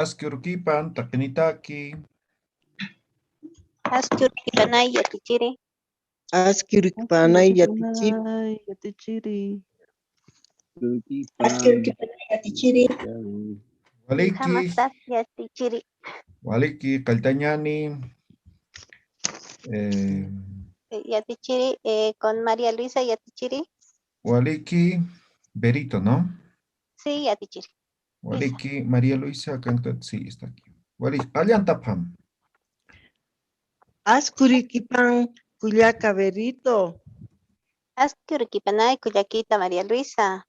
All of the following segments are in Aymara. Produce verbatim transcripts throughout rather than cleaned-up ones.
Aski urukipan, taqinitaki. Aski urukipanay yatichiri. Aski urukipanay yatichiri. Yatichiri. Aski urukipanay yatichiri. Waliki, Jamastas yatichiri. Waliki, Qalltañani. Eh, Yatichiri, eh, con María Luisa yatichiri. Waliki, Berito, ¿no? Sí, yatichiri. Waliki, María Luisa, canta, sí, está aquí. Waliki, qallantapxam. Aski urukipan kullaka Berito. Aski urukipanay kullakita María Luisa.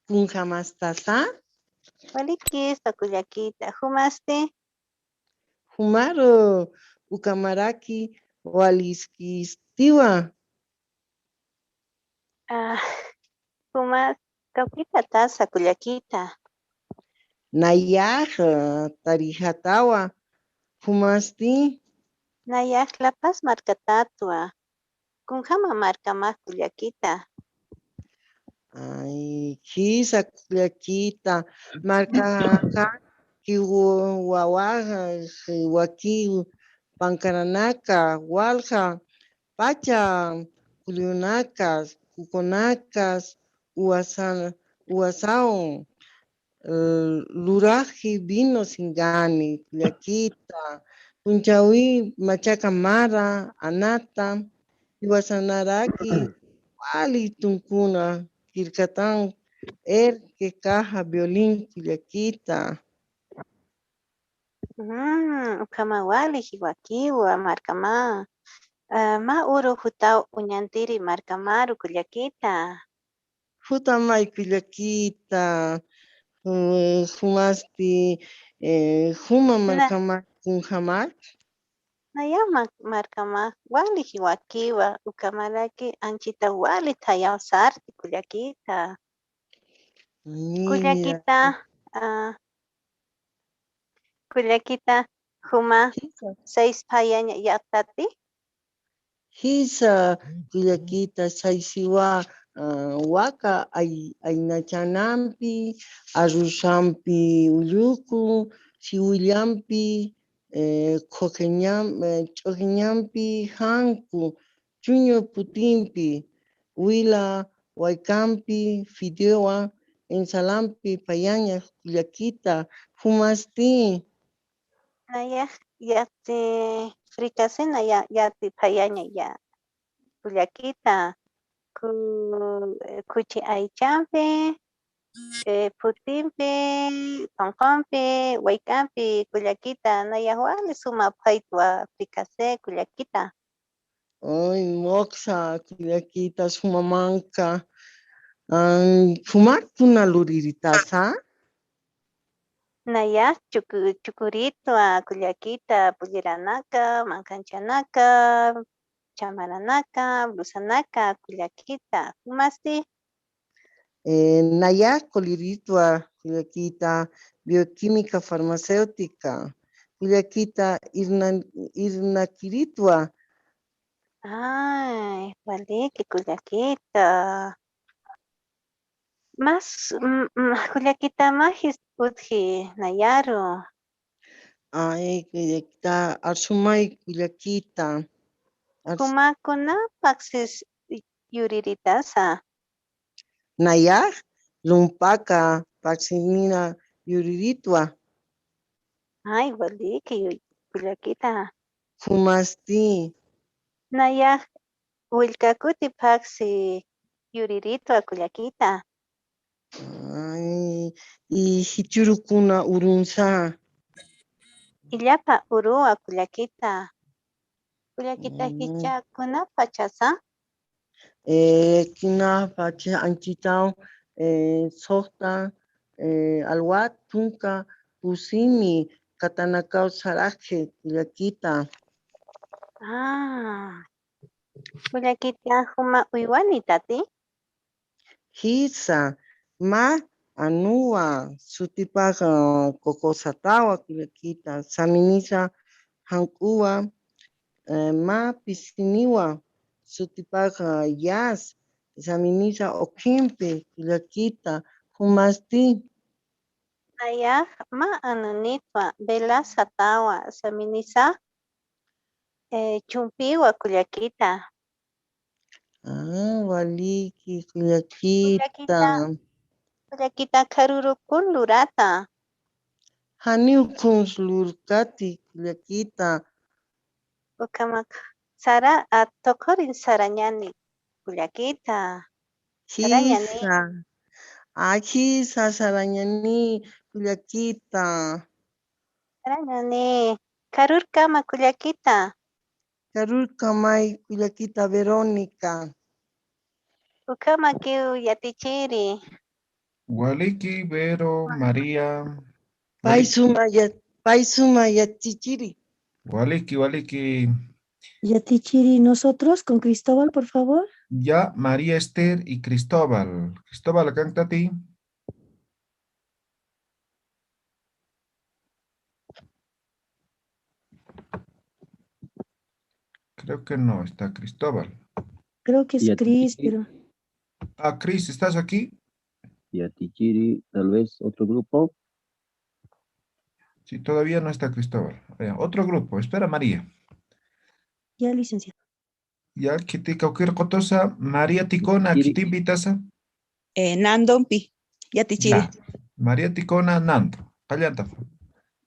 Kunjamastasa. Walikisa kullakita. Jumasti. Jumaru ukamaraki waliskistiwa. Ah, jumas kawkita tasa kullakita. Nayax, ah, tarijatawa. Jumasti. Nayax La Paz markatatwa. Kunjama markamax kullakita. Ay, jisa kullakita. Markaxa kiw wawaxa wakiw pankaranaka walja pacha kullanakas kukunakas uwasa uwasaw. Eh, luraji vino singani kullakita. Punchawi machaka mara anata jiwasanaraki wali tunkuna kirkatan erke kaja violin kullakita. Mm, ukhama wali jiwakiwa markama. Ah, ma uru jutaw uñantiri markamaru kullakita. Jutamay kullakita. Jumasti juma markama kunjamak. Naya markama wali jiwakiwa ukamaraki anchita wali thayaw sarti kullakita. Kullakita. Kullakita juma. Seis phayaña yaqtati. Jisa kullakita saysiwa waka aynachanampi arrusampi ulluku siwillampi ch'ujiñampi janku chuñu putimpi wila waykampi fideowa ensalampi phayaña kullakita jumasti. Nayax yati fricasé naya yati phayaña ya kullakita khuchi aychampi putimpi panqampi wayk'ampi kullakita nayax wali suma phaytwa fricasé kullakita. Ay, moxa kullakita sumamanka. Jumakkuna luriritasa. Nayax chukuritwa kullakita pulliranaka mankanchanaka chamaranaka blusanaka kullakita jumasti. Nayax quliritwa kullakita bioquímica farmacéutica kullakita irnakiritwa. Ay, waliki kullakita. Mas kullakita majis utji nayaru. Ay kullakita arsumay kullakita. Jumakuna paksis yuriritasa. Nayax lumpaka paksinina yuriritwa. Ay waliki kullakita. Jumasti. Nayax willkakuti phaksi yuriritwa kullakita. Ay, y jichurukuna urunsa. Illapa uruwa kullakita. Kullakita jichakuna pachasa. Kuna pacha anchitaw soxta alwat tunka pusini katanakaw saraqhi kullakita. Kullakita juma uywanitati. Jisa mä anuwa sutipax kokosatawa kullakita saminisa jank'uwa mä pisiniwa sutipax yas saminisa ukhimpi kullakita jumasti. Nayax mä anunitwa, Bela Satawa, saminisa, eh, Chumpiwa kullakita. Ah, waliki, kullakita. Kullakita, kullakita, kharurukun lurata. Janiw kuns lurkati, kullakita. Ukamak sara, a, tuqurin sarañani, kullakita. Sarañani. Jisa. Ajisa, sarañani, kullakita. Sarañani. Kharurkama, kullakita. Kharurkamay, kullakita Verónica. Ukhamakiw yatichiri. Waliki, Vero, María. Pay suma ya-, pay suma yatichiri. Waliki, waliki. Yatichiri, nosotros con Cristóbal, por favor. Ya, María Esther y Cristóbal. Cristóbal, ¿akanktati? Creo que no está Cristóbal. Creo que es Cris, pero... Ah, Cris, ¿estás aquí? Yatichiri, tal vez otro grupo. Sí, todavía no está Cristóbal. Eh, otro grupo, espera, María. Ya, licenciado. Ya, khitika ukir qutusa, María Ticona, khitimpi tasa. Eh, Nandompi, yatichiri. Ya. María Ticona, Nando. Qallantapa.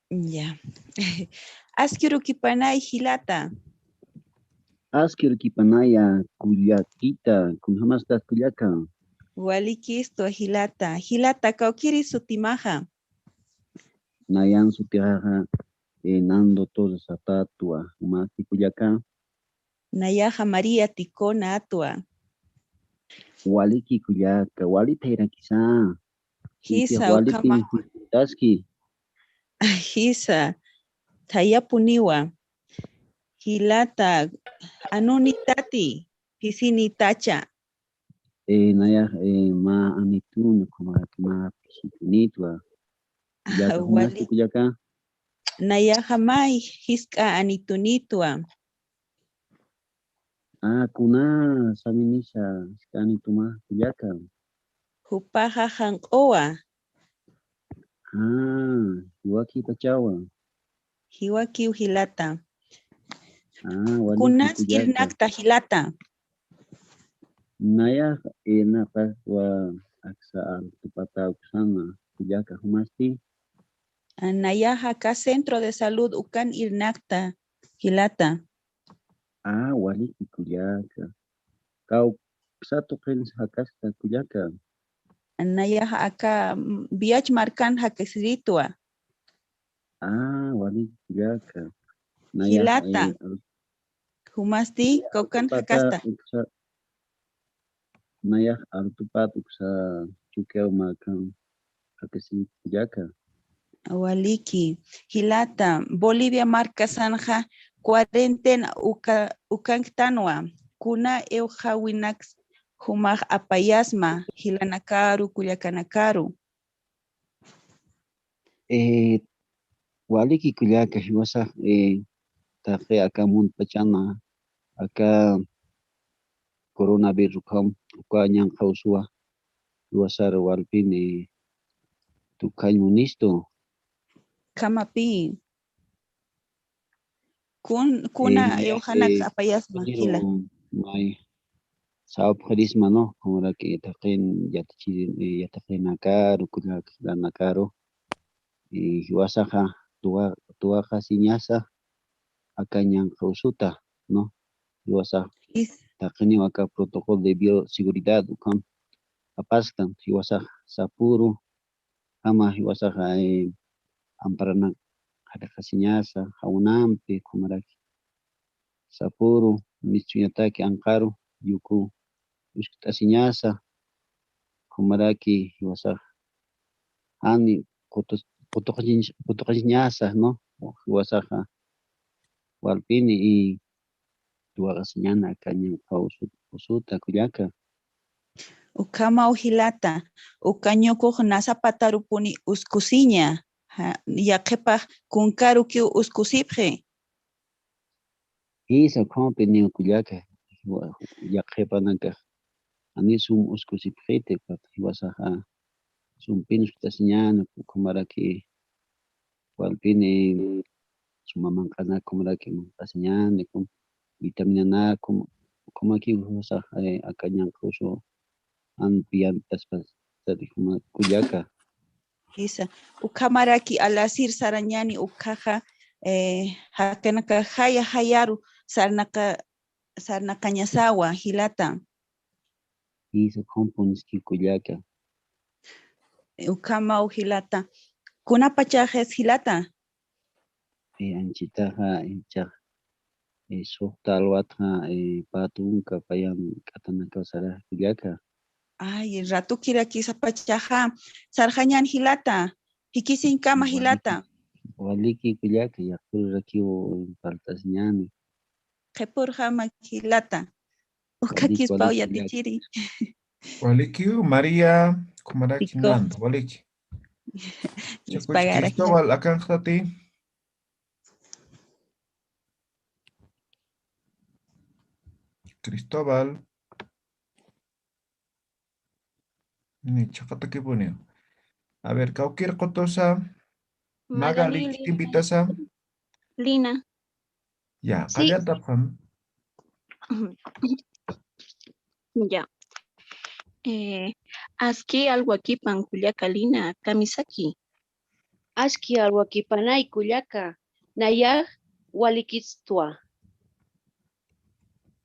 Ya. Aski urkipanay jilata. Aski urkipanaya kullakita, kunjamastas kullaka. Walikistwa jilata. Jilata, kawkiri sutimaxa. Nayan sutixaxa, eh, Nando Torres Atatwa, jumasti kullaka. Nayaxa María Ticona atwa. Waliki kullaka, wali thayrakisa. Jisa, ukhama. Taski. Jisa, thayapuniwa. Jilata, anunitati, phisinitacha. Eh, nayax, eh, mä anitun, ukhamarak mä phisitunitwa. Kullaka, jumasti kullaka. Nayaxa mä jisk'a anitunitwa. Ah, kuna saminisa, jisk'a anituma kullaka. Jupaxa janq'uwa. Ah, jiwakipachawa. Jiwakiw jilata. Ah, waliki kullaka. Kunas irnakta jilata. Nayax irnaqaswa aksa altupata uksana kullaka jumasti. Ah, nayaxa aka centro de salud ukan irnakta jilata. Ah, waliki kullaka. Kawksa tuqin jakasta kullaka. Nayaxa aka, mm, V I H markan jakasiritwa. Ah, waliki kullaka. Nayax, jilata. Eh, jumasti, kawkan jakasta. Uksa, nayax altupat uksa chukiaw markan jakasiritwa kullaka. Waliki. Jilata, Bolivia markasanxa cuarentena uka-, ukanktanwa. Kuna iwxawinak jumax apayasma, jilanakaru, kullakanakaru. Eh, waliki kullaka, jiwasax, eh, taqi aka muntpachana, aka coronavirus ukham, uka ñanqha usuwa, jiwasar walpini tukhañ munistu. Kamapi. Kun-, kuna, eh, iwxanak, eh, apayasma, pero jila. May, sawpxarisma, ¿no? Kunaraki, eh, taqin yatichiri, eh, yatiqinakaru, kullaka jilanakaru. Eh, jiwasaxa tuwa-, tuwaqasiñasa, aka ñanqha usuta, ¿no? Jiwasax taqiniw aka protocolo de bioseguridad ukham apasktan, jiwasax sapüru, jama jiwasaxa, eh, amparanak jariqasiñasa, jawnampi, kunaraki sapüru, mistuñataki anqaru, yuku uskt'asiñasa, kunaraki jiwasax jani qutu-, qutuqasiñ-, qutuqasiñasa, ¿no? Jiwasaxa walpini y tuwaqasiñana aka ñanqha usu-, usuta kullaka. Ukhamaw jilata, uka ñuqux nasa patarupuni uskusiña, ja, yaqhipax kunkarukiw uskusipxi. Jisa, ukhamapiniw kullaka, wa-, yaqhipanakax jani sum uskusipxiti, jiwasaxa sumpin sutasiñäni, ukhamaraki walpini suma manq'anaka, ukhamaraki manq'asiñäni, ukham vitaminanaka, ukhamaki usax, eh, aka ñanq'usu ampi yantaspa, sari juma kullaka. Jisa. Ukhamaraki alasir sarañäni ukkhaxa, eh, jakanaka jaya jayaru sarnaqa-, sarnaqañasawa, jilata. Jisa, ukham puniski kullaka. Ukhamaw jilata. Kunapachaxas jilata. Eh, anchitaxa, eh, chax, eh, suxta alwatxa, eh, pä tunka payan k'atanakaw sarax kullaka. Ay, ratukiraki sapachaxa, sarxañän jilata, jikisiñkama jilata. Waliki, waliki kullaka, yaqhurirakiw faltasiñäni. Qhipürjama jilata. Waliki, ukakispaw waliki kullaka. Yatichiri. Walikiw, María, ukhamaraki Nando, waliki. Chakuch Cristóbal, akanxtati. Cristóbal. Ni chhaqatakipuniw. A ver, kawkir qutusa. Magali, Magali, ¿qué te invitasa? Lina. Ya, sí. Qallantapxam. Ya. Eh, aski alwakipan kullaka Lina, kamisaki. Aski alwakipanay kullaka, nayax walikistwa.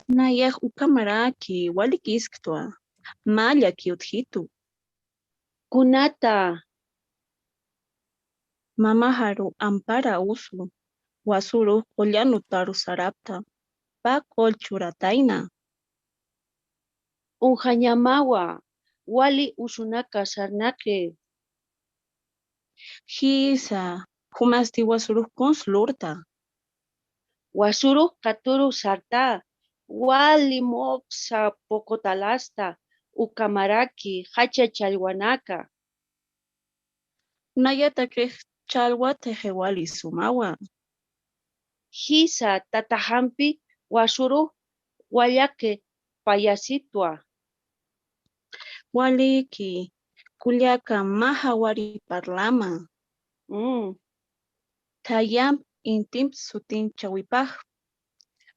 Nayax ukhamaraki walikisktwa, mä llaki utjitu. Kunata? Mamaxaru ampara usu, wasürux qullan utaru sarapta, pä qull churatayna. Uñjañamawa, wali usunaka sarnaqi. Jisa, jumasti wasürux kuns lurta. Wasürux qatürux sarta, wali muqsa puqutalasta, ukhamaraki jacha challwanaka. Nayatakix challwa thixi wali sumawa. Jisa, tataxampi wasürux wallaqi payasitwa. Waliki, kullaka mä jawari parlama. Mm. Thayamp intimp sutinchawipax.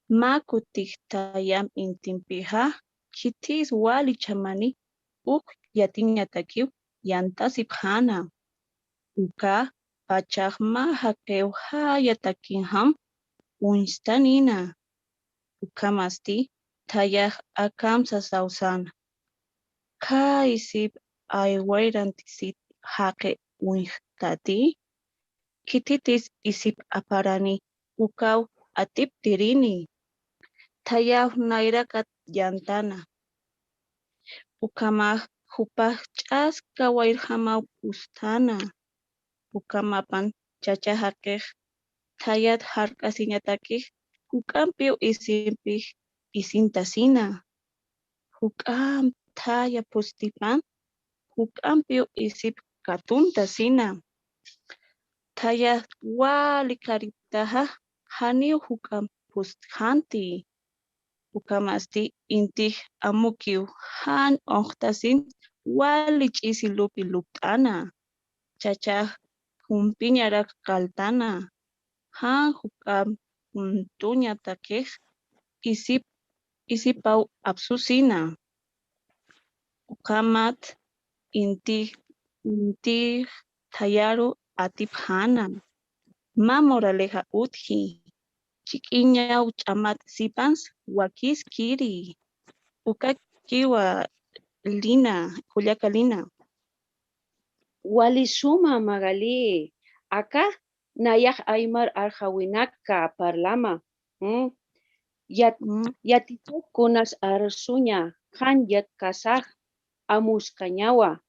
Mä kutix thayamp intimpixa, khitis wali chhamani uk yatiñatakiw yantasipxäna. Uka pachax mä jaqiw jaya takinjam uñstanïna. Ukhamasti thayax akham sasaw säna. Khä isip aywayrantisit jaqi uñjtati, khititis isip aparani ukaw atiptirini. Thayaw nayrakat yantana. Ukhamax jupax ch'aska wayrjamaw usthana. Ukhamapan chacha jaqix thayat jark'asiñatakix juk'ampiw isimpix isintasina. Juk'amp thaya phustipan juk'ampiw isip katuntasina. Thayat wali kariptaxa janiw juk'amp phustjanti. Ukhamasti intix amukiw jan uñjtasin wali ch'isi lupi lupt'ana. Chachax jumpiñarak qalltana. Jan juk'amp juntuñatakix isip, isipaw apsusina. Ukhamat intix, intix thayaru atipjana. Mä moraleja utji. Chik'iñaw ch'amat sipans wakiskiri. Ukakiwa Lina, kullaka Lina. Wali suma Magali, aka nayax aymar arxawinaka parlama. Mm. Yat-, mm, yatichak kunas arsuña, jan yatkasax amuskañawa.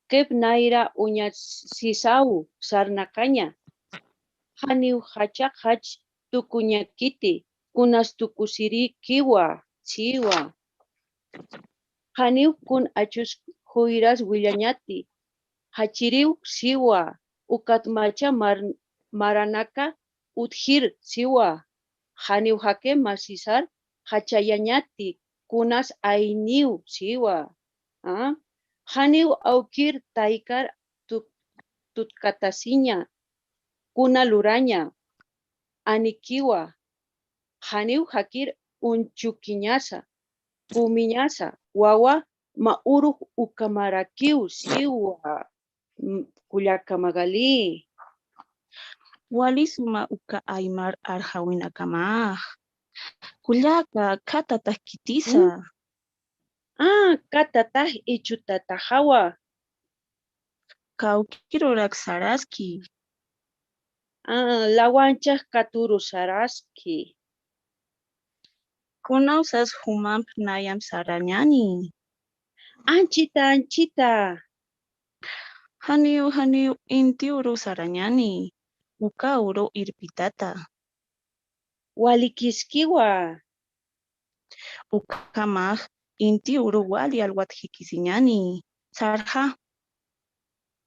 Qip nayra uñasisaw sarnaqaña. Janiw jachaq jach tukuñakiti, kunas tukusirikiwa, siwa. Janiw kun achus juyras willañati, jachiriw siwa, ukat macha mar-, maranaka utjir siwa. Janiw jaqi masisar jachayañati, kunas ayniw siwa. ¿Ah? Janiw awkir taykar tut-, tutkatasiña, kuna luraña, anikiwa, janiw jakir unchukiñasa, kumiñasa, wawa mä urux ukamarakiw siwa, m-, kullaka Magali. Wali suma uka aymar arjawinakamax. Kullaka, khatatax khitisa. Mm. Ah, khatatax ichutataxawa. Kawkïrurak saraski. Ah, lawanchax katuru saraski. Kunawsas jumamp nayamp sarañani. Anchita, anchita. Janiw, janiw inti uru sarañani. Uka uru irpitata. Walikiskiwa. Ukhamax inti uru wali alwat jikisiñani. Sarja.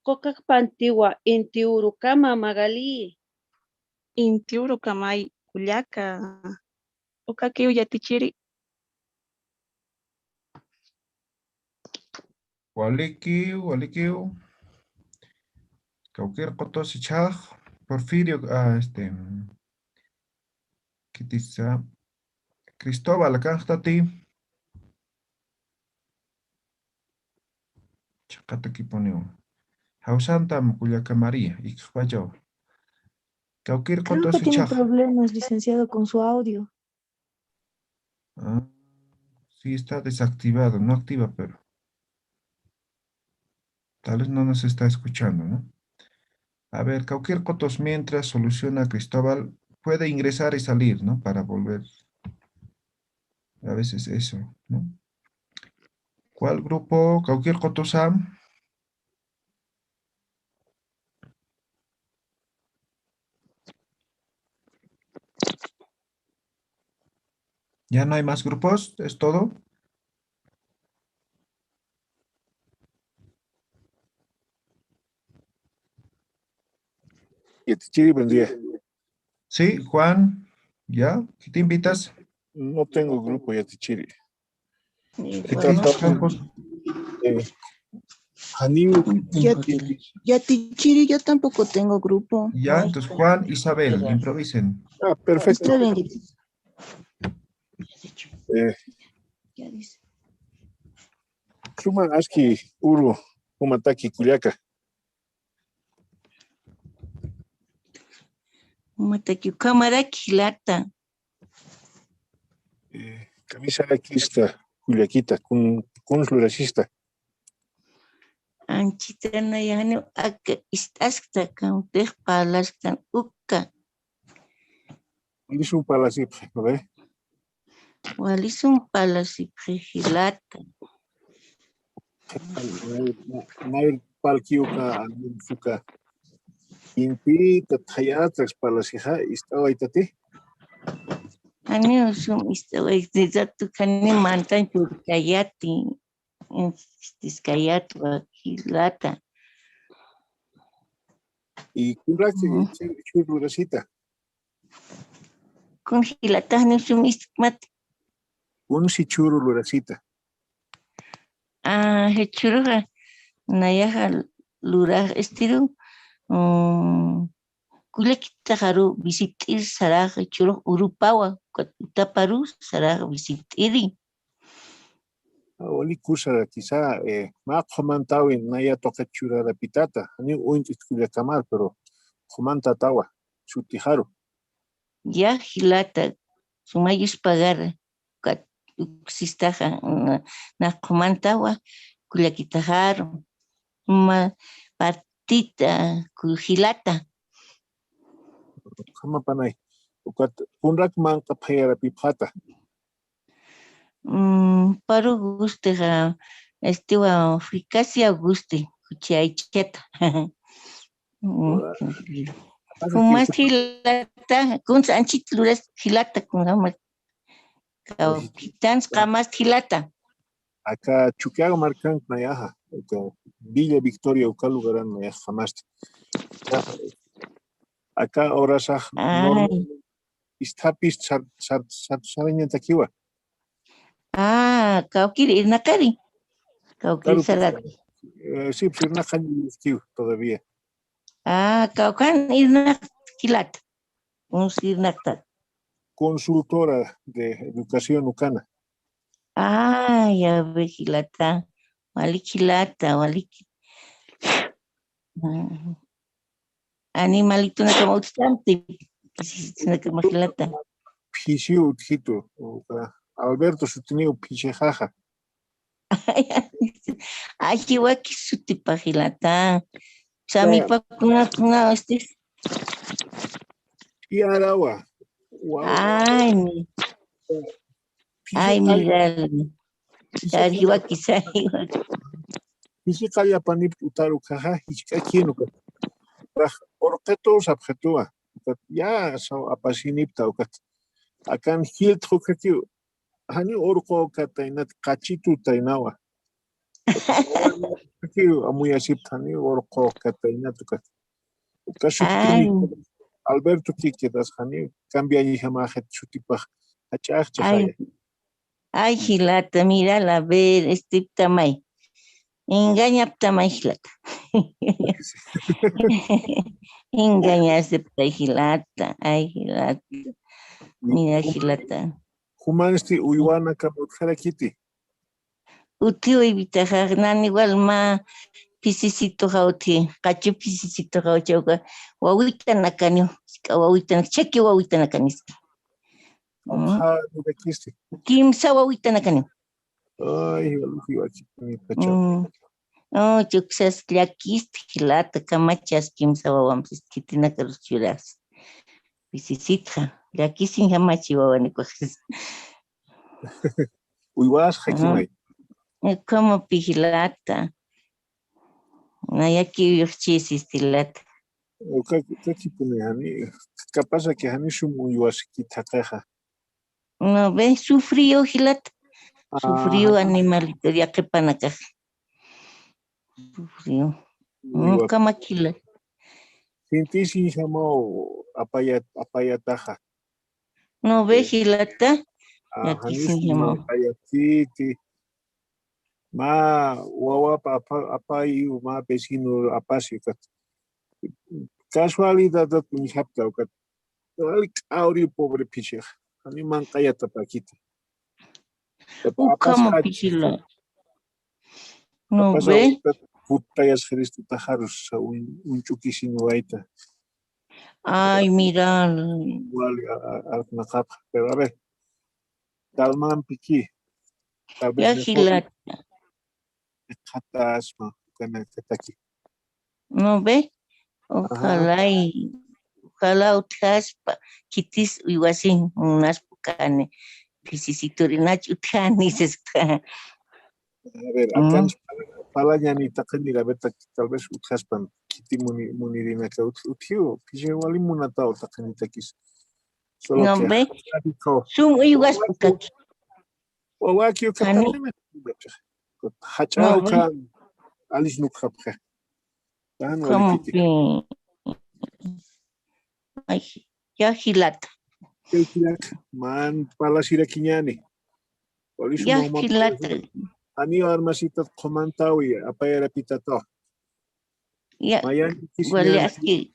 Qukakpantiwa inti urukama, Magali. Inti urukamay kullaka. Ukakiw yatichiri. Walikiw, walikiw. Kawkïr qutus ichhax, Porfirio, ah, este, ¿qué dice? Cristóbal, akanxtati. Chaqatakipuniw. Jawsantam kullaka María, ikxpachaw. Kawkïr qutus ichhax. Creo que tiene problemas, licenciado, con su audio. Ah, sí, está desactivado, no activa, pero tal vez no nos está escuchando, ¿no? A ver, kawkïr qutus mientras soluciona Cristóbal, puede ingresar y salir, ¿no? Para volver. A veces eso, ¿no? ¿Cuál grupo? Kawkïr qutusa. ¿Ya no hay más grupos? ¿Es todo? Yatichiri, buen día. Sí, Juan, ¿ya? ¿Qué te invitas? No tengo grupo, Yatichiri. Igual. Entonces, eh, Janiw. Ya, Yatichiri, yo tampoco tengo grupo. Ya, entonces Juan, Isabel, improvisen. Ah, perfecto. Está bien, Yatichiri. Eh, Ya dice. Suma aski uru, jumataki kullaka. Jumataki ukhamaraki jilata. Eh, kamisarakista, kullakita, kun, kuns lurasista. Anchita nayax janiw aka ist'askta, kawkix parlasktan uka. Wali sum parlasipxi, ¿no ve? Wali sum parlasipxi jilata. Mayr palki uka, uka. Inti, tatxayatras parlasixa, ist'awaytati. Janiw sum ist'awaytati, ratu janiw mantan churkayati. Insistiskayat wakilata. Y kunrak, ujú, churu lurasita. Kun jilata janiw sum ist'mat. Kun si churu lurasita. Ah, jichuruxa nayaxa lurax estiru, mm, kullakitaxaru visipt'ir sarax jichurux urupawa, utaparu sarax visipt'iri. Wali kusara, quizá, eh, mä qhumantäwi naya tuqit churarapitata, janiw uñt'it kullakamar, pero qhumantatawa, sutixaru. Ya jilata, suma yuspagara, ukat uksistaxa, na, na qhumantawa, kullakitaxaru, suma partita, ku jilata. Ukhama panay, ukat kunrak manq'a phayarapipxata. Mm, paru gustixa, estiwa, eficacia gusti, kuchi aychata. Mm, kumas jilata, kuns anchit luras jilata, kunjamas kawkitans qamas jilata. Aka Chukiyawu markank nayaxa, aka Villa Victoria uka lugaran nayax jamasti. Aka horasax, ay, normal, isthapis sar, sar, sar, sarañatakiwa. Ah, kawkir irnaqari. Kawkir, claro, sarati. Eh, sí, pues irnaqañ iskiw todavía. Ah, kawkan irnaq jilata. Uns irnaqta. Consultora de educación ukana. Ah, ya ve jilata. Walik jilata, walik. Mm. Animalitunakama utjtamti, phisisitsinakama jilata. Phisiw utjitu, uka Alberto sutiniw phisijaxa. Ay, jiwaki sutipa jilata. Samipa kuna, kuna, este. Iyarawa. Wow. Ay, mi. Ay, Miguel. Phisi qallapani. Phisi qallapani utar ukaxa, jisk'akin ukat. Rax urqitu sapxituwa. Ukat ya saw apasinipta ukat. Akan jiltx ukakiw. Janiw urqu ukat taynat qachitu taynawa. Ukakiw amuyasipta janiw urqu ukat taynat ukat. Uka sutini. Ay. Alberto Quiquedas janiw cambiañjamaxit sutipax. Jach'ax ch'axaya. Ay, jilata, mira, a ver, estiptamay. Engañaptamay, jilata. Engañasiptay, jilata. Ay, jilata. Mira, jilata. Jumansti uywanakama utjarakiti. Utji uywitaxa, nani igual mä phisisituxa utji, qachu phisisituxa utji, uka wawitanakaniw, jisk'a wawitanak, chaki wawitanakaniski. Uka, kimsa wawitanakaniw. Ay, jiwaki, jiwaki, jiwaki. Mm. Oh, chuksas llakisti jilata, kamachas kimsa wawampis, khitinakarus churas. Pisisitxa, llakisin jamachi wawanikuxis. Uywas jakimay. Como pi jilata. Nayaki uyuxchis istilata. Uka, uka kipuni jani, capaz que jani sum uywasikit jaqixa. No ve, sufrió jilata. Sufrió animalito, yaqhipanakax. Sufrió. Uka makila. Sintisin jamaw apayat, apayataxa. No ve jilata. Llakisin jamaw. Apayatiti. Mä wawapa apa-, apayiw, mä vecino apasiw kat. Casualidad uñjapta ukat. Wali k'awriw pobre phisixa. Jani manq'ayatapäkiti. Ukhama phisila. No ve. Jutayasxiristu taxarus, un-, uñch'ukisiniwayta. Ay, mira. Wali a-, a-, arnaqapxa. Pero a ver, talmampiki. Tal vez ya mejor. Jilata. Jikxatasma, ukanakataki. ¿No ve? Ojalá y, ojalá utjaspa, khitis uywasin munaspa ukani, phisisiturinach utjani, sispa. A ver, akan palañani taqinir, a ver, tal vez utjaspan, khiti muni-, munirinaka utj-, utjiw, phisi wali munataw taqinitakis. Solo que, ¿no ve? Sum uywaspakaki. Wawaki uka jani. Jach'aw uka alis nukxapxa. Como que, ay, ya jilata. Ya jilata. Man palasirakiñani. Ya jilata. Ani armasitat qhumantawi, apayarapitataw. Ya, wali aski.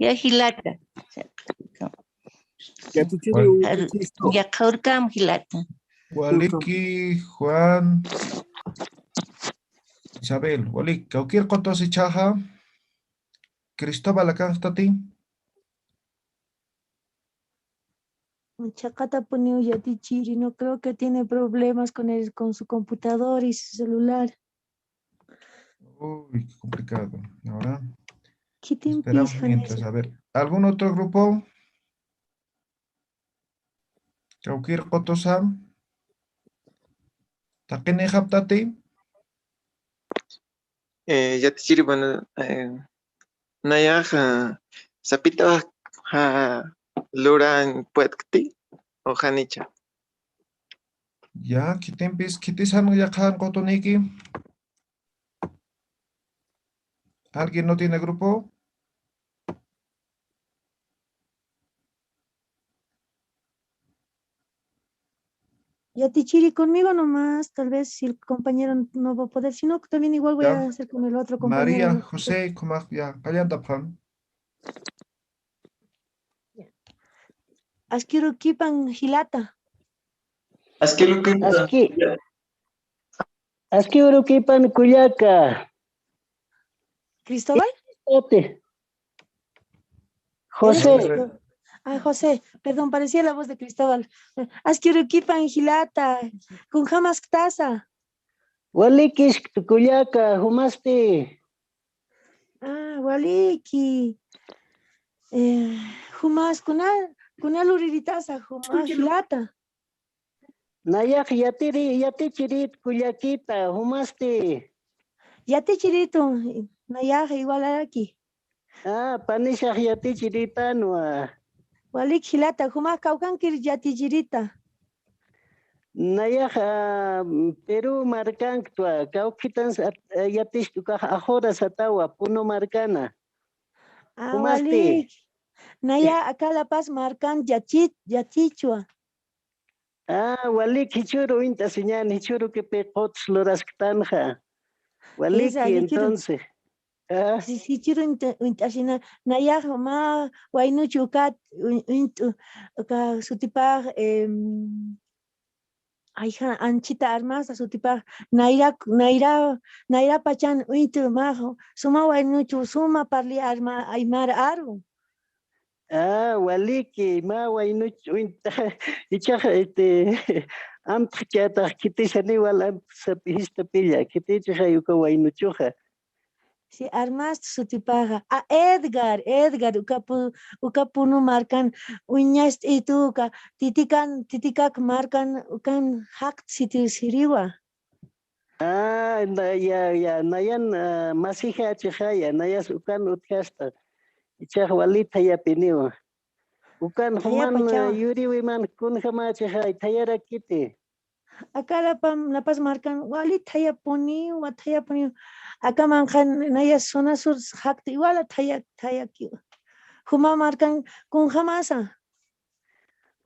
Ya jilata. Ya qhawrkam jilata. Waliki, Juan, Isabel, walik, kawkir qutus ichhaxa, Cristóbal akanxtati. Chhaqatapuniw yatichiri, no creo que tiene problemas con el, con su computador y su celular. Uy, qué complicado. Ahora, esperamos mientras. A ver, ¿algún otro grupo? Kawkir qutusa. Taqinixaptati. Eh, yatichiri, bueno, eh, nayax, ah, sapitawax, ah, luran puedkti, o janicha. Ya, khitimpis, khitis jan yaqhan qutuniki. ¿Alguien no tiene grupo? Ya, Yatichiri conmigo nomás, tal vez si el compañero no va a poder, sino que también igual voy a hacer con el otro compañero. María José, ¿cómo ya? Callanta, pam. Askirukipan jilata. Askirukipan. Aski, askirukipan kullaka. ¿Cristóbal? José. Ah, José, perdón, parecía la voz de Cristóbal. Askirukipan jilata, kunjamasktasa. Walikisktu kullaka, jumasti. Ah, waliki. Eh, jumas kuna, kuna luriritasa, jumas jilata. Nayax yatiri, yatichirit kullakita, jumasti. Yatichiritu, nayax igualaraki. Ah, panishax yatichiritanwa. Walik jilata, jumax kawkankir yatichirita. Nayax, ah, Perú markanktwa, kawkitans yatishtukax ajora satawa, Puno markana. Ah, walik. Naya, aka La Paz markan yachit, yatichwa. Ah, walik jichhüru uñt'asiñän, jichhürukipi quts lurasktanxa. Waliki, entonces. Ah. Jichhüru uñt'asina, nayax mä waynuch ukat uñt'u, uka sutipax, ayja, anchita armasa sutipax, nayra, nayra, nayra pachan uñt'u mä suma waynuch, suma parli arma, aymar aru. Ah, waliki, mä waynuch uñt'a, ichax, este, amtxchatax khitisaniw wal amtxsapixistapilla, khitichixay uka waynuchuxa. Sí, armast sutipaxa. A Edgar, Edgar, uka pu, uka Puno markan uñast'itu, uka titikan, titikak markan ukan jaqt siti siriwa. Ah, ya, ya, nayan, ah, masijachixaya, nayas ukan utjasta. Ichax wali thayapiniwa. Ukan juman, ah, yuriwiman kunjamachixay, thayarakiti. Aka La Paz markan wali thayapuniwa, thayapuniwa. Aka manqha nayas zona sur jaqti wala thaya, thayakiwa. Juma markan kunjamasa.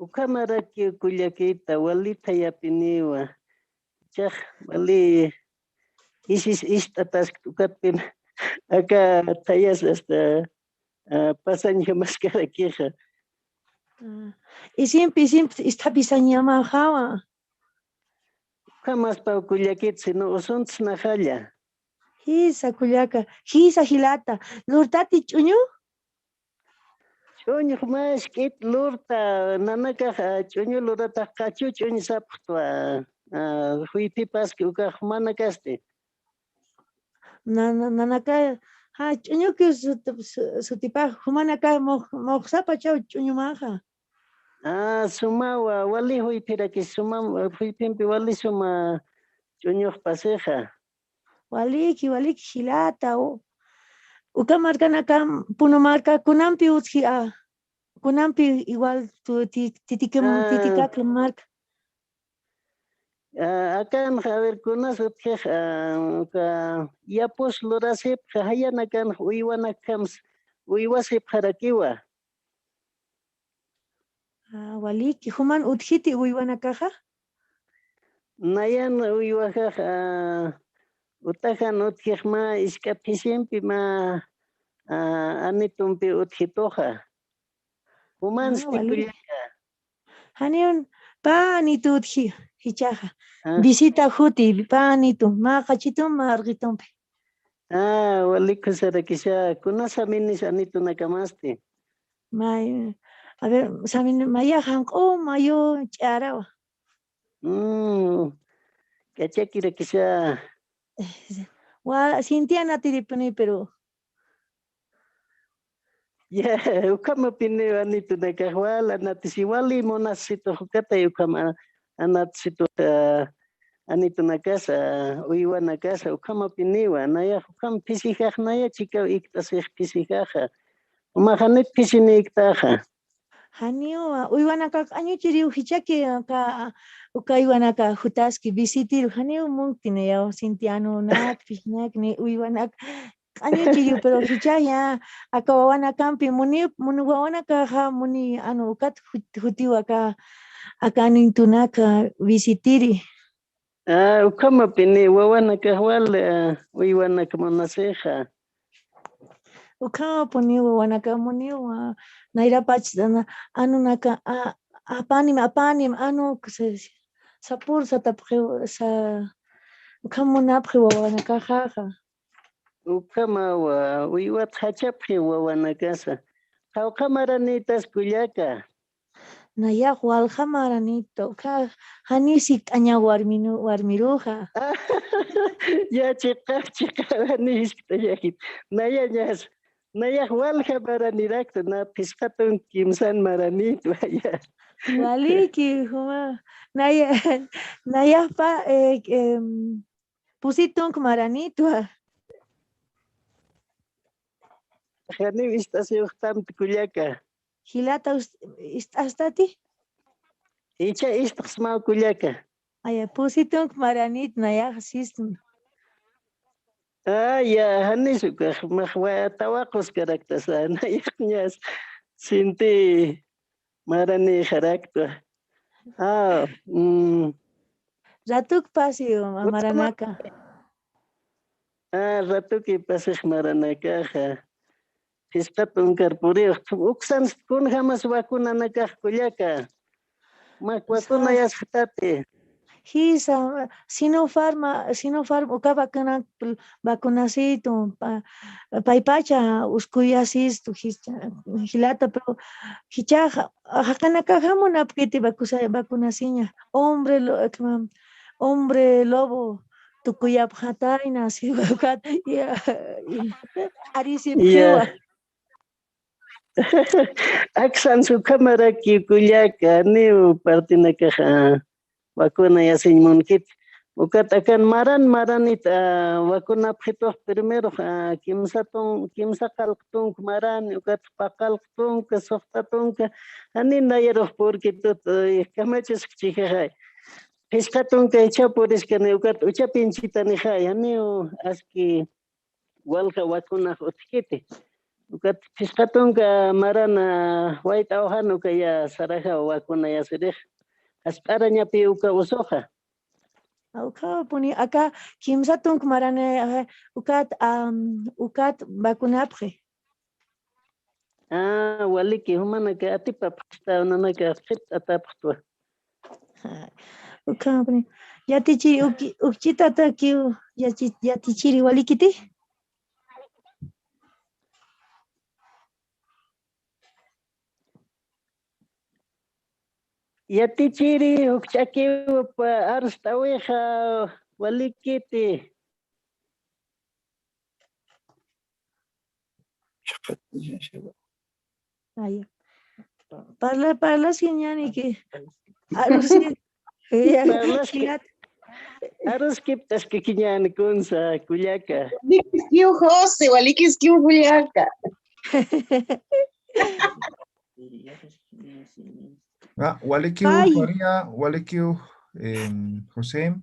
Ukhamarakiw kullakita, wali thayapiniwa. Chax wali isis ist'ataskta ukatpin aka thayas hasta, ah, pasañjamaskarakixa. Isimpi, isimpi ist'apisañamaxawa. Ukhamaspaw kullakit, sino usuntsnaxalla. Jisa kullaka, jisa jilata, lurtati ch'uñu? Ch'uñux mä isk'it lurta, nanakax, ah, ch'uñu luratax qachu ch'uñ sapxtwa, ah, juyphipaski ukax jumanakasti. Nanaka, ja, ch'uñuki sutipax jumanaka muxsapachaw ch'uñumaxa. Ah, sumawa, wali juyphiraki suma, juyphimpi wali suma ch'uñux pasixa. Waliki, waliki jilata, uka markanaka, Puno marka, kunampi utji, a, kunampi igual titikimun, titikak marka. Akanxa, a ver, kunas utjix, uka yapus lurasipxa, jayanakanxa uywanakjams uywasipxarakiwa. Waliki, juman utjiti uywanakaxa? Nayan uywajax, utajan utjix mä isk'a phisimpi mä anitumpi utjituxa. Jumansti kullaka. Janiw pä anitu utji, jichhaxa. Visita juti, pä anitu, mä qachitum, mä arqitumpi. Ah, wali kusarakisa, kunasa minis anitunakamasti. May, a ver, samin, maya janq'u, mayu ch'arawa. Mm, k'achakirakisa. Wa, Cintia natiripuni, pero. Ya, ukhamapiniw anitunakax wal anatisi, wali munasitux ukatay ukham anatisitu anitunakasa, uywanakasa, ukhamapiniwa, nayax ukham phisijax, naya chikaw ikt'asix phisijaxa. Umax anit phisinïktaxa. Janiwa, uywanakax q'añuchiriw jichhaki, uka uywanaka jutaski visitiru, janiw munkti nayaw, Cintianunak, phisnak, ni uywanak, q'añuchiriw, pero jichhaya, aka wawanakampi muni, muni wawanakaxa, muni, anu, ukat jutiw aka, Aka anuntunaka visitiri. Ah, ukhamapini wawanakax wal, ah, uywanak munasixa. Ukhamapuni wawanakax muniwa, nayrapach, ah, anunaka, ah, apanim, apanim, anu, sa-, sapur satapxiw, sa-, ukham munapxi wawanakaxaxa. Ukhamawa, uywat jachapxi wawanakasa. Qawqha maranitas kullaka. Nayax walja maranita, ukha jani sikt'aña warminu-, warmiruxa. Ya chiqax, chiqax jani sikt'añakit. Nayañas, nayax walja maranirakta, na phisqatun kimsan maranit, vaya. Waliki, juma. Naya, nayaxpa, eh, em, pusi tunka maranitwa. Janiw ist'asiwxtamti kullaka. Jilata us-, ist'astati? Icha ist'xsmaw kullaka. Aya, pusi tunka maranit nayax sistma. Aya, janis ukax, max wa-, tawaquskaraqtasa, nayaxñas sinti maranixaraktwa. Ah, mm. Ratuk pasiw, ma-, maranaka. Ah, ratuki pasix maranakaxa. Phisqa tunkar puriw. Uksan kunjamas vacunanakax kullaka. Mak vacunayasxtati. Jisa, Sinopharm, Sinopharm uka vacuna, vacunasitu, pa-, paypacha uskuyasistu, jicha-, jilata, pero jichaxa, jaqinakaxa munapkiti vacusa-, vacunasiña. Hombre lo-, hombre lobo, tukuyapxatayna, siwa ukat, ya, arisipxiwa. Ya. Aksan ukhamaraki kullaka, niw partinakaxa vacunayasiñ munkit. Ukat akan maran, maranit, ah, vacunapxitux primerox, ah, kimsa tun-, kimsa qallq tunka maran, ukat pä qallq tunka, suxta tunka, jani nayarux purkitut, eh, kamachasuk chijaxay. Phisqa tunka jichha puriskani, ukat uchapinchitanixay, janiw aski walja vacunax utjkiti. Ukat phisqa tunka marana wayt'awxan uka ya sarajaw vacunayasirix. Jasp'arañapi uka usuxa. Ukhapuni aka kimsa tunka marana, eh, ukat, am, ukat vacunapxi. Ah, waliki, jumanaka atipapxta, nanaka qhipt'atapxtwa. Ukhapuni. Yatichi, uki-, ukchitatakiw, yachi-, yatichiri walikiti. Yatichiri, ukch'akiw, pa-, arst'awixa, walikiti. Ay. Parla, parlas kiñani ki. Arusi. Ya, parlaski. Fíjate. Aruskiptas kiñani kunsa, kullaka. Walikiskiw José, walikiskiw kullaka. Ah, walikiw María, walikiw, em, José.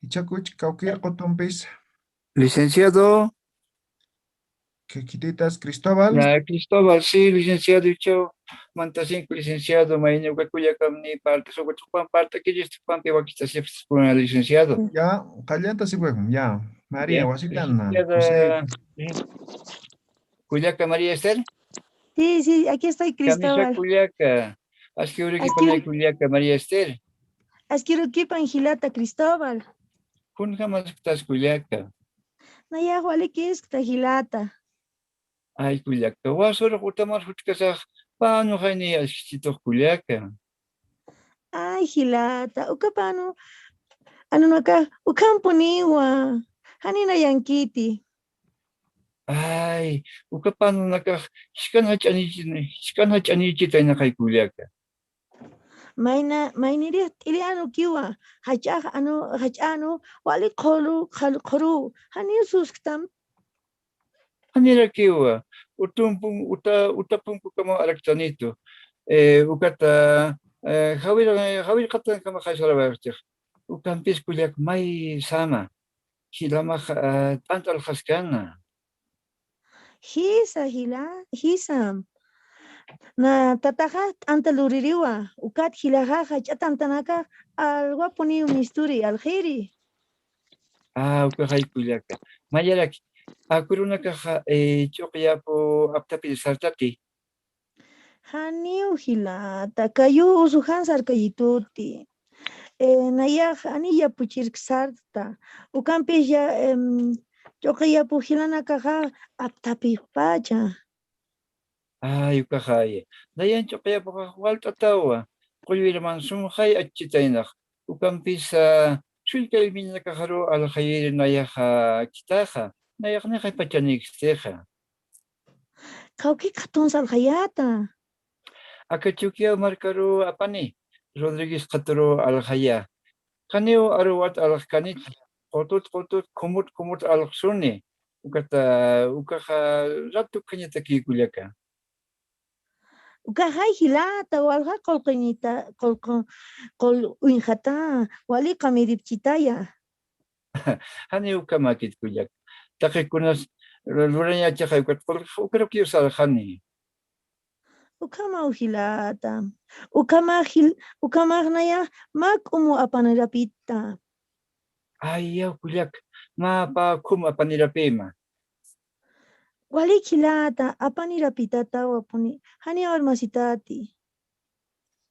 Ichakuch kawkir qutumpis. Licenciado. Khititas Cristóbal. Ya, Cristóbal, sí, licenciado, ichaw mantasinku licenciado, mayni uka kullakamni partes, uka tupan parte, que ellos tupanpi wakistasipas, licenciado. Ya, qallanta sipuekum, ya. María, ya, wasitan, licenciada José. Kullaka María Esther. Sí, sí, aquí estoy, Cristóbal. Kamisa kullaka. Aski urikipanay kullaka María Esther. Aski urikipan jilata Cristóbal. Kunjamasktas kullaka. Nayax walikiskta jilata. Ay, kullaka. Wasur utamar jutkasax panu jayni askichitux kullaka. Ay, jilata. Uka panu. Anunaka, ukhampuniwa. Janina yankiti. Ay, uka panunakax jisk'an jach'anichi, jisk'an jach'anichitayna qay kullaka. Mayna, maynirix t'ili anukiwa, jach'ax anu, jach'a anu, wali qhulu, qhal-, qhuru, janiw susktam. Janirakiwa, utumpun, uta, utapunkukama araktanitu. Eh, ukata, eh, jawir, jawir qatankama qay sarawaxchix. Ukampis kullak maysama. Jilamax, ah, t'ant'alxaskana. Jisa, jila, jisam. Na tataxa t'anta luririwa, ukat jilaxaxa ch'atantanakax alwapuniw misturi alxiri. Ah, ukaxay kullaka. Mayaraki, akurunakaxa, eh, ch'uqyapu aptapiri sartati. Janiw jilata, kayu usujan sarkayituti. Eh, nayax ani yapuchirk sarta. Ukampis ya, em, ch'uqyapu jilanakaxa aptapixpacha. Ay, ukaxaya. Nayan ch'uqyapuxax walt'atawa. Qullwiraman sumxay achchitaynax. Ukampisa sullka ilmiñanakaxaru alxayiri nayaxa achchitaxa. Nayaxnixay pachanikstixa. Kawkik qhatun salxayata. Aka Chukiyaw markaru apani, Rodríguez qhaturu alxaya. Janiw aruwat alxkanit, qutut qutut khumut khumut alxsuni. Ukata, ukaxa ratu khañataki kullaka. Ukaxay jilata, walja qulquñita, qulqu, qul uñjata, wali qamiripchitaya. Jani ukhamakit kullaka. Taqikunas lurañachaxay ukat qulqu ukarukiw sarxani. Ukhamaw jilata. Ukhamax jil, ukhamaxnaya mä k'umu apanirapita. Ay, yaw kullaka, mä pä khum apanirapima. Walik jilata, apanirapitatawapuni, janiw armasitati.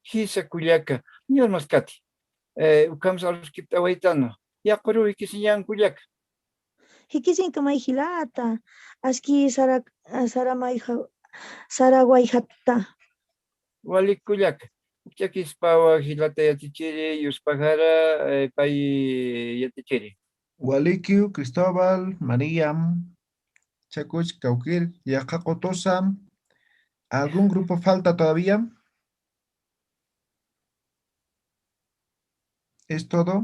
Jisa kullaka, janiw armaskati. Eh, ukhamsa aruskipt'awaytana. Yaquruw jikisiñan kullaka. Jikisiñkamay jilata, aski sara, saramayxa, sarawayxatta. Walik kullaka. Ukch'akispawa jilata yatichiri, yuspaxara, eh, pay yatichiri. Walikiw, Cristóbal, María, Chakuch, Kawkir, Yaqha Qutusa. ¿Algún grupo falta todavía? ¿Es todo?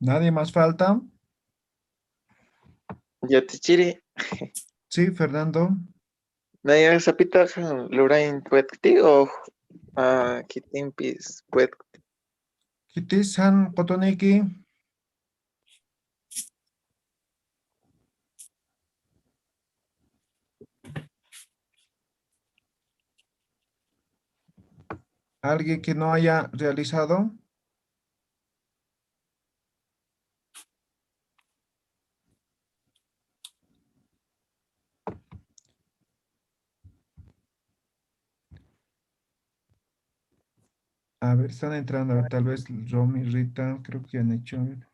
¿Nadie más falta? Yatichiri. Sí, Fernando. Naya sapitax lurañ puedkti o, ah, khitimpis puedkti. Khitis jan qutuniki. ¿Alguien que no haya realizado? A ver, están entrando. A ver, tal vez Romy, Rita, creo que han hecho. A ver.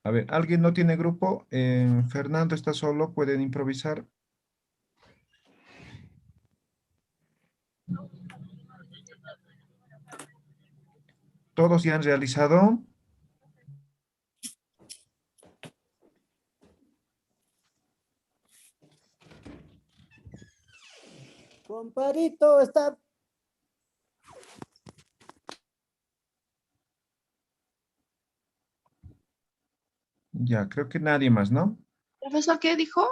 A ver, ¿alguien no tiene grupo? Eh, Fernando está solo, pueden improvisar. ¿Todos ya han realizado? Compadrito, está. Ya, creo que nadie más, ¿no? Profesor, ¿qué dijo?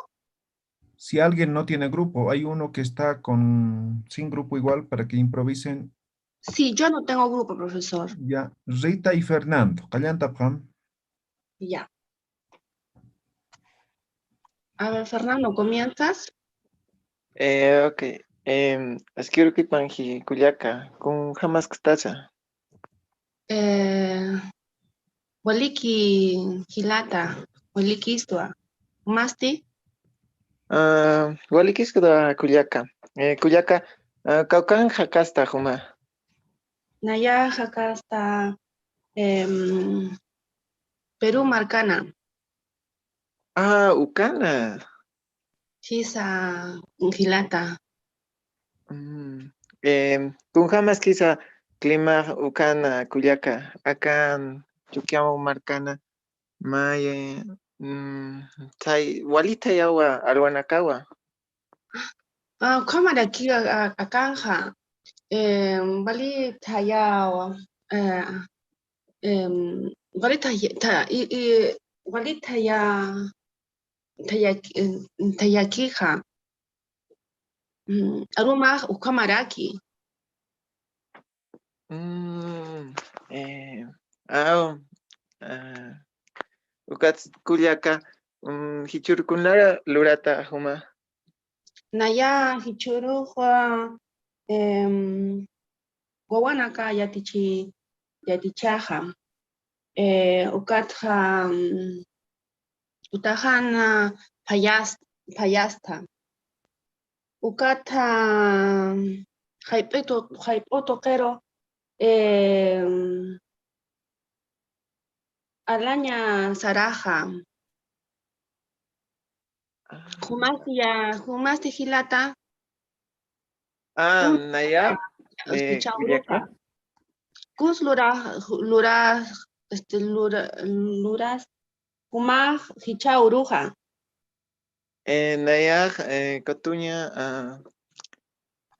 Si alguien no tiene grupo, hay uno que está con, sin grupo igual para que improvisen. Sí, yo no tengo grupo, profesor. Ya, Rita y Fernando, qallantapxam. Ya. A ver, Fernando, ¿comienzas? Eh, ok. Em, aski urukipxi kullaka, kunjamas kstasa. Eh, waliki jilata, walikistwa. ¿Masti? Ah, walikistwa kullaka. Eh, kullaka, ah, kawkan jakasta juma. Naya jakasta, em, Perú markana. Ah, ukana. Jisa jilata. Mm, em, kunjamas kisa clima ukana kullaka, akan Chukiyaw markana, may, eh, mm, thay-, wali thayawa alwanakawa. Ah, ukhamaraki a-, a-, akanxa. Em, wali thayawa, eh, em, wali thaya-, tha-, i, i, wali thaya-, thayaki-, em, thayakixa. Mm, arumax ukhamaraki. Mm, eh, ah, ah, Ukat kullaka, mm, jichhürux kunjamsa lurata juma. Naya jichhürux, em, wawanaka yatichi-, yatichaxa. Eh, ukatxa, mm, utaxan, ah, phayas-, phayasta. Ukatxa, jayp'itu-, jayp'u tuqiru, em, alaña saraxa. Ah. Jumasti ya, jumasti jilata. Ah, kun-, naya, eh, chawruxa. Kullaka. Kus lura, lura, este, lura, luras, jumax jichhüruxa. Eh, nayax, eh, kutuña, ah,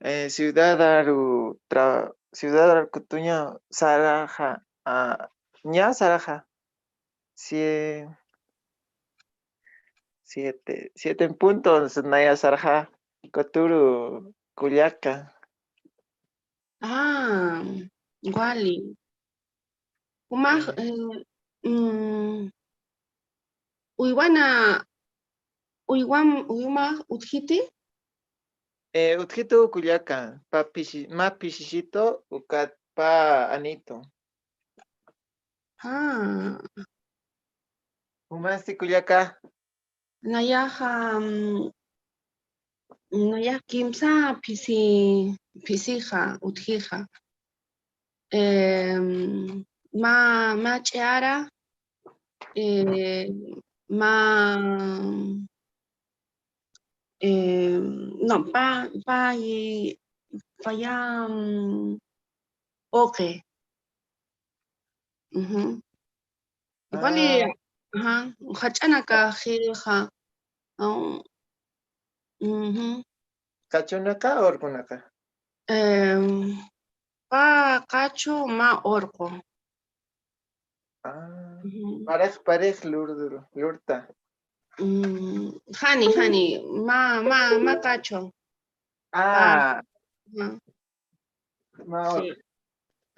eh, ciudadaru tra-, ciudadaru kutuña saraxa, ah, ña saraxa. Sie-, siete, siete en punto, naya saraxa, kuturu kullaka. Ah, wali. Jumax, eh, eh, mm, uywana, uywam-, uyumax utjiti? Eh, utjitu kullaka, pä phisi-, mä phisisitu, ukat pä anitu. Ah. Jumasti kullaka. Nayaxa, mm, nayax kimsa phisi-, phisixa, utjixa. Em, mä, mä ch'ara, eh, mä, em, no, pä, pä, paya, mm, uqi. Ujú. Wali, ah, ajá, jach'anakax jixa. Aw, ujú. ¿Qachunaka, urqunaqa? Em, pä qachu, mä urqu. Ah, ujú. Parix, parix lur-, lurta. Mm, jani, jani, mä, mä, mä qachu. Ah. Pä. Ajá. Mä urqu. Sí.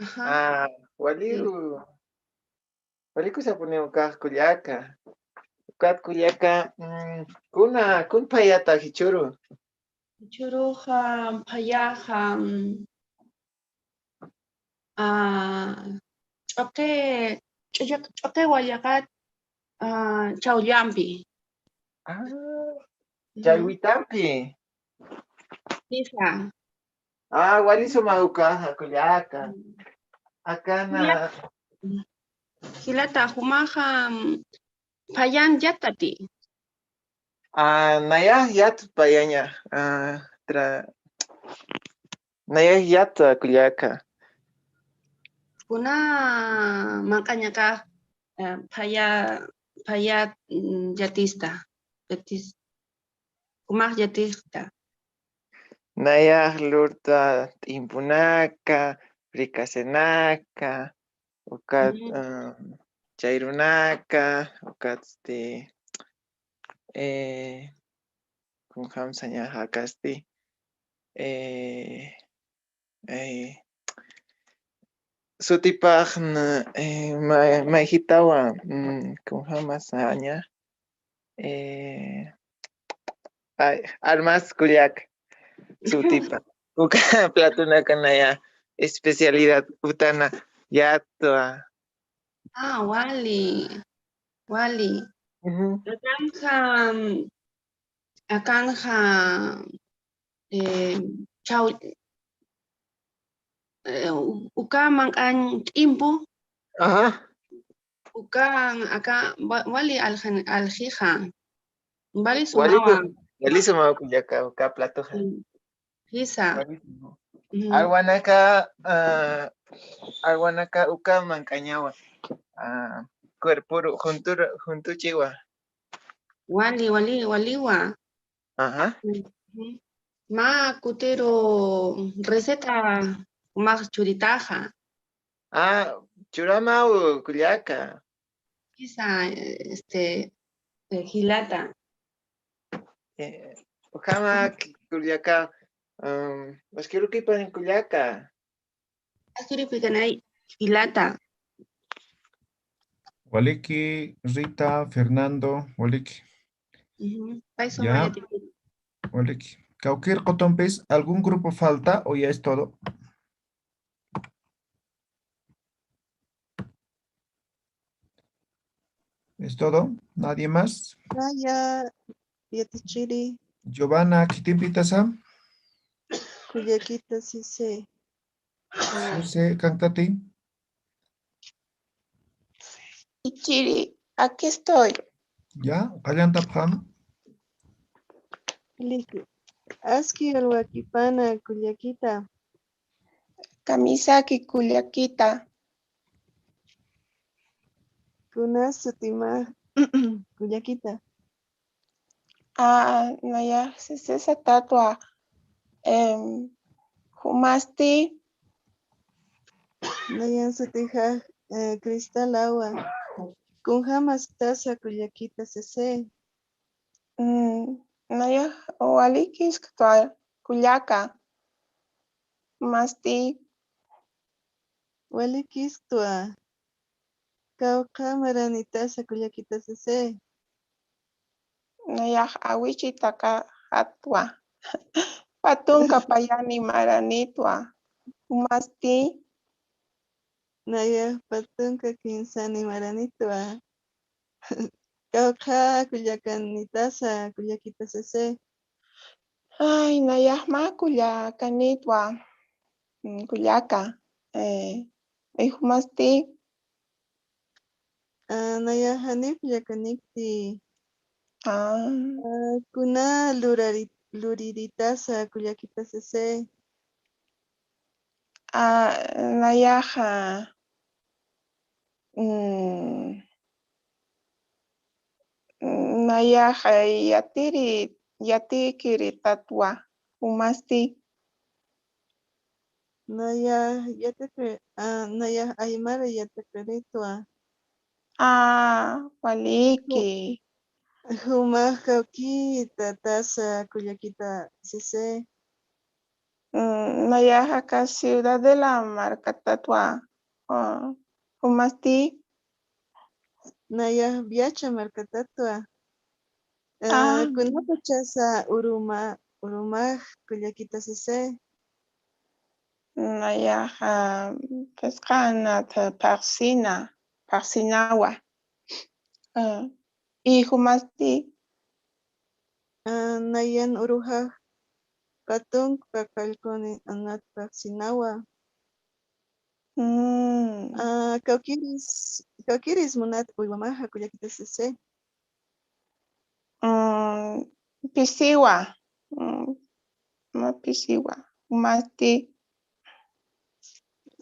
Ajá. Ah, wali, sí. Walikusapuniw ukax kullaka. Ukat kullaka, mm, kuna, kun phayata jichhüru? Jichhüruxa, phayaxa, mm, ah, ch'uqi, ch'uqi, ch'uqi wallaqat, ah, chawllampi. Ah, ujú. Challwitampi. Jisa. Ah, wali suma ukaxa kullaka. Mm. Akana. Jilata, jilata, jumaxa, mm, phayan yattati. Ah, nayax yat phayaña. Ah, tra-, nayax yat kullaka. Kuna manq'añakax, eh, phaya, phaya, mm, yatista. Yatis-, jumax yatista. Nayax lurta t'impunaka, fricasenaka, ukat, mm, ah, chayrunaka, ukat, este, eh, kunjamsa ñaxa akasti, eh, eh, sutipax na, eh, ma-, mayjitawa, mm, kunjamasa ña, eh, ay, armas kullak sutipa. Uka platonaka naya especialidad utana yatwa. Ah, wali, wali. Ujú. Akanxa, akanxa, eh, chaw-, eh, u-, uka manq'añ t'impu. Ajá. Ukan aka wa-, wali aljan-, aljixa. Wali, wali sumawa. Su-, wali sumawa kullaka, uka platoxa. Mm. Jisa. Wali sumawa. Mm. Arwanaka, ah, arwanaka uka manq'añawa. Ah, cuerpuru, juntur-, juntuchiwa. Wali, wali, waliwa. Ajá. Ujú. Mä kutiru receta jumax churitaxa. Ah, churamaw kullaka. Jisa, este, eh, jilata. Eh, ukhama kullaka, um, maskirukipan kullaka. Askiripikanay jilata. Waliki, Rita, Fernando, waliki. Ujú. Paysa Ya. Maya Tipi. Waliki. Kawkïr qutumpis, ¿algún grupo falta o ya es todo? ¿Es todo? ¿Nadie más? Naya, yatichiri, Giovanna, ¿qué te invitas a? Kullakita sise. Sise, cantati. Ichiri, aquí estoy. Ya, qallantapxam. Liki. Aski alwakipana kullakita. Kamisaki kullakita. Kunas sutima kullakita. Ah, naya, sisisa tatwa. Em, jumasti. Nayan sutixa, eh, Cristal Awa. Kunjamas tasa kullakita sise. Mm, naya, walikisktwa kullaka. Masti. Walikisktwa. Kawkha maranitasa kullakita sise. Nayax awichitaka jatwa. Patunka payani maranitwa. Jumasti. Nayax patunka kinsani maranitwa. Kawkha kullakanitasa kullakita sise. Ay, nayaxma kullakanitwa. Mm, kullaka. Eh, ay, jumasti. Ah, nayax jani kullakanikti. Ah, Ah, kuna lurari-, luriritasa kullakita sise. ah, nayaxa. Mm, nayaxa yatiri, yatikiri tatwa. Jumasti. Nayax yataka, ah, nayax aymara yatakaritwa. Ah, waliki. Jumax kawkita tasa kullakita sise. Mm, nayaxa aka Ciudad de la markatatwa. Ah, jumasti. Nayax Viacha markatatwa. Ah. Ah, kunapachasa uruma, urumax kullakita sise. Nayaxa, ah, phisqanat phaxsina, phaxsinawa. Ah, y jumasti. Ah, nayan urujax patunk pakallkuni anat phaxsinawa. Mm, Ah, kawkiris, kawkiris munat uywamaxa kullakita sise. mm, pisiwa. Mm, ma pisiwa. Jumasti.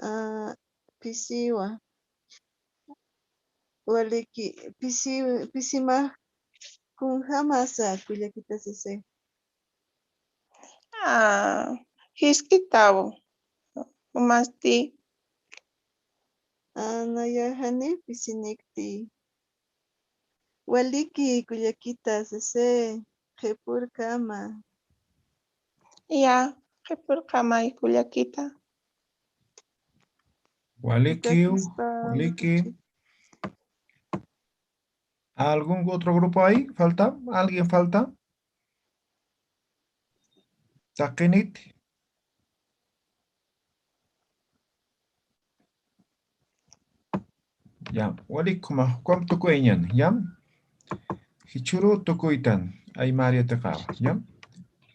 Ah, pisiwa. Waliki, pisi, pisimax kunjamasa kullakita sise. Ah, jisk'itaw. Jumasti. Ah, nayax jani pisinikti. Waliki kullakita sise, qhipürkama. Ya, qhipürkama kullakita. Waliki, waliki. ¿Algún otro grupo ahí? ¿Falta? ¿Alguien falta? Taqinit. Ya, walikiw, juk'amp tukuyañäni, ¿ya? Jichhüru tukuytan, aymar yatiqawa, ¿ya?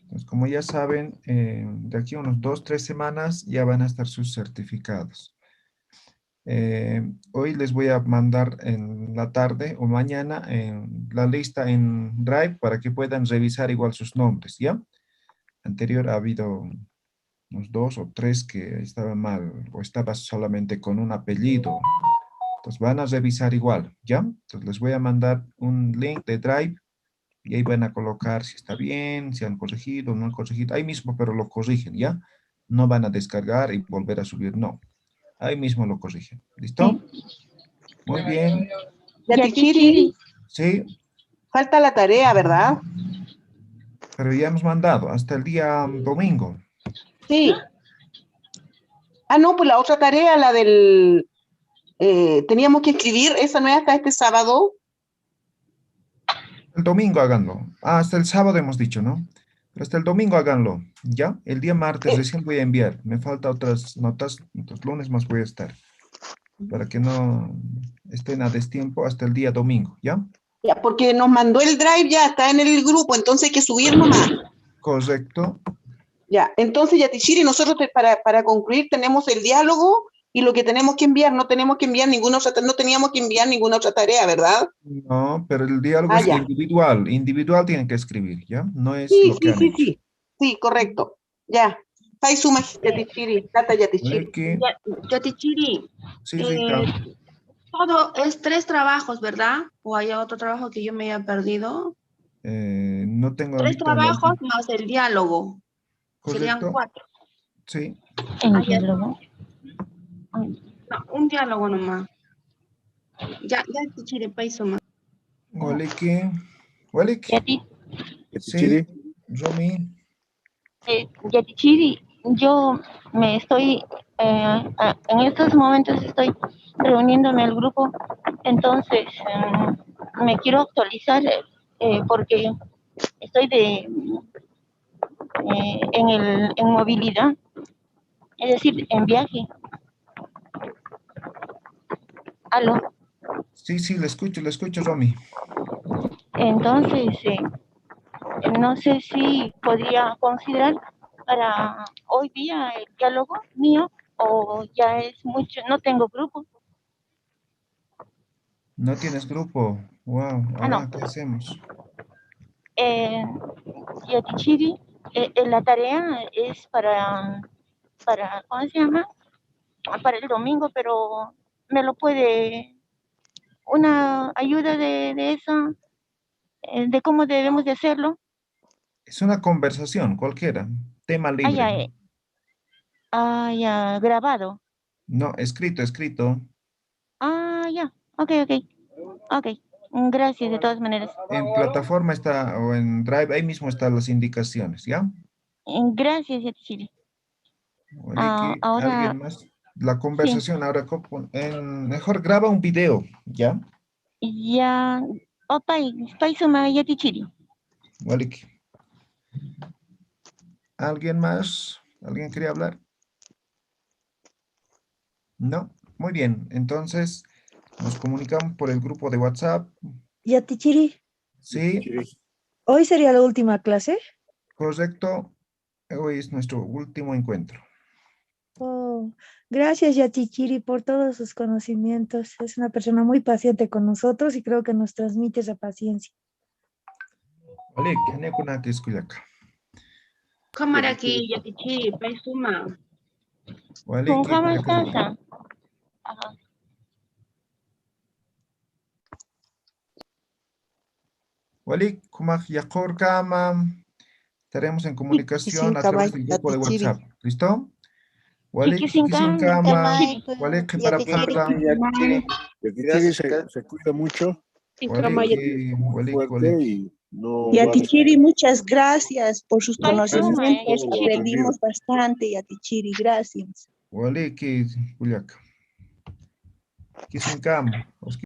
Entonces, como ya saben, eh, de aquí a unos dos, tres semanas ya van a estar sus certificados. Eh, hoy les voy a mandar en la tarde o mañana en la lista en Drive para que puedan revisar igual sus nombres, ¿ya? Anterior ha habido unos dos o tres que estaban mal o estaba solamente con un apellido. Entonces van a revisar igual, ¿ya? Entonces les voy a mandar un link de Drive y ahí van a colocar si está bien, si han corregido o no han corregido. Ahí mismo, pero lo corrigen, ¿ya? No van a descargar y volver a subir, no. Ahí mismo lo corrigen. ¿Listo? Muy bien. Yatichiri, Sí, falta la tarea, ¿verdad? pero ya hemos mandado hasta el día domingo. Sí. Ah, no, pues la otra tarea, la del, Eh, teníamos que escribir esa nueva hasta este sábado. El domingo háganlo. Ah, hasta el sábado hemos dicho, ¿no? Pero hasta el domingo háganlo, ¿ya? El día martes recién voy a enviar. Me falta otras notas, entonces lunes más voy a estar. Para que no estén a destiempo hasta el día domingo, ¿ya? Ya, porque nos mandó el drive, ya está en el grupo, entonces hay que subir nomás. Correcto. Ya, entonces, Yatichiri, nosotros te- para, para concluir tenemos el diálogo y lo que tenemos que enviar, no tenemos que enviar ninguna otra, no teníamos que enviar ninguna otra tarea, ¿verdad? No, pero el diálogo Ah, es ya. individual, individual tienen que escribir, ¿ya? No es Sí, lo que sí, han sí, hecho. sí, sí, correcto. Ya. Pay suma, Yatichiri, tata Yatichiri. Walequi. Ya, Yatichiri, sí, sí, eh, todo es tres trabajos, ¿verdad? ¿O hay otro trabajo que yo me haya perdido? Eh, no tengo Tres ahorita la trabajos más el diálogo. Serían correcto. Cuatro. Sí. ¿En el diálogo? No, un diálogo nomás. Ya, ya, Yatichiri, pay suma. Walequi. Walequi. Yati- Sí, Yatichiri. Romy. Eh, Yatichiri, yo me estoy, eh, a- en estos momentos estoy reuniéndome al grupo, entonces mm, me quiero actualizar eh, porque estoy de, eh, en el, en movilidad, es decir, en viaje. Aló. Sí, sí, le escucho, le escucho, Romy. Entonces, eh, no sé si podría considerar para hoy día el diálogo mío o ya es mucho, no tengo grupo. No tienes grupo. Wow, ah, no. Ahora, ¿qué hacemos? Eh, Yatichiri, eh, eh, la tarea es para, para, ¿cómo se llama? Para el domingo, pero me lo puede, una ayuda de, de eso, eh, de cómo debemos de hacerlo. Es una conversación cualquiera, tema libre. Ah, ya, eh. Ah, ya, grabado. No, escrito, escrito. Ah, ya. Ok, ok. Ok. Gracias de todas maneras. En plataforma está, o en Drive, ahí mismo están las indicaciones, ¿ya? Gracias, Yatichiri. Walequi, ah, ahora, ¿alguien más? La conversación, sí. Ahora, en, mejor graba un video, ¿ya? Ya. Opay, pay suma, Yatichiri. Walequi. ¿Alguien más? ¿Alguien quería hablar? No. Muy bien. Entonces, nos comunicamos por el grupo de WhatsApp. Yatichiri. Sí. ¿Hoy sería la última clase? Correcto. Hoy es nuestro último encuentro. Oh, gracias, Yatichiri, por todos sus conocimientos. Es una persona muy paciente con nosotros y creo que nos transmite esa paciencia. Waleqi, janiw kunjäkis kullaka. Ukhamaraki, Yatichiri, pay suma. Waleqi, kunjämastasa. Ajá. Waleqi, kunjäm yaqhürkama. Estaremos en comunicación a través del grupo de WhatsApp. ¿Listo? Waleqi, jikisinkama. Waleqi, para plata. Yatichiri se, se cuida mucho. Waleqi, waleqi, waleqi. Yatichiri, muchas gracias por sus conocimientos. Aprendimos bastante, Yatichiri. Gracias. Waleqi, kullaka. Jikisinkama.